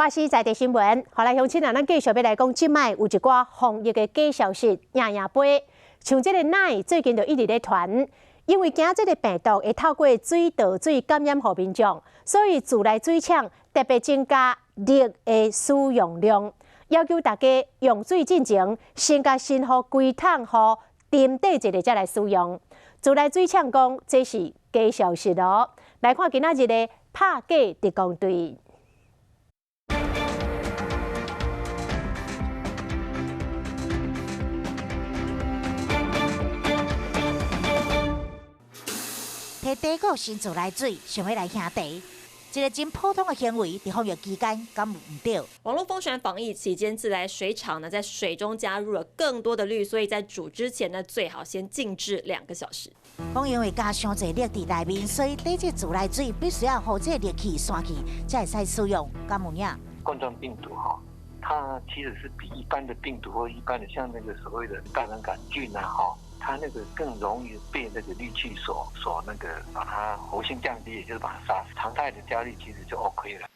華視在地新聞，予來鄉親啊，咱繼續欲來講，這擺有一寡防疫的假消息，贏贏飛，像這个奶最近就一直咧傳，因為驚這个病毒會透過水道水感染予民眾，所以自來水廠特別增加氯的使用量，要求大家用水進前先共新予規桶予沉底一下才來使用。自來水廠講這是假消息哦。來看今仔日的拍假特攻隊。提茶果先自來水，想欲來喝茶，一个真普通的行為，佇防疫期間敢有毋對？網路瘋傳防疫期間，自來水廠呢在水中加入了更多的氯，所以在煮之前呢，最好先靜置2個小時。講因為加傷濟氯佇內面，所以佇這自來水必須要予這氯氣散去，才會使使用。敢有影？冠狀病毒哈，它其實是比一般的病毒或一般的像那個所謂的大腸桿菌啊，哈。它那個更容易被那個氯氣所那個把它活性降低，也就是把它殺死。常態的加氯其實就 OK 了。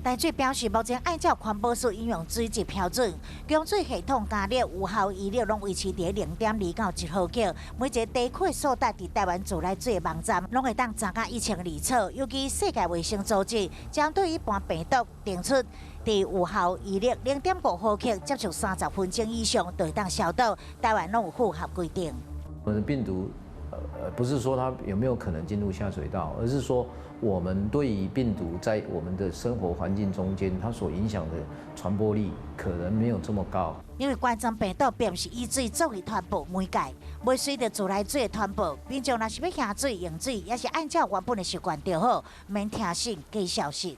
台水表示，目前按照環保署飲用水質標準，供水系統加熱有效餘氯攏維持佇0.2到1毫克。每一个地區所在佇台灣自來水的網站，攏會當查甲一清二楚。尤其世界衛生組織針對一般病毒定出，佇有效餘氯0.5毫克接觸30分鐘以上，就會當消毒。台灣攏有符合規定。我們的病毒，不是說它有沒有可能進入下水道，而是說我們對於病毒在我們的生活環境中間，它所影響的傳播力可能沒有這麼高。因為冠狀病毒並毋是以水作為傳播媒介，袂隨著自來水的傳播。民眾若是欲喝水、用水，也是按照原本的習慣就好，免聽信假消息。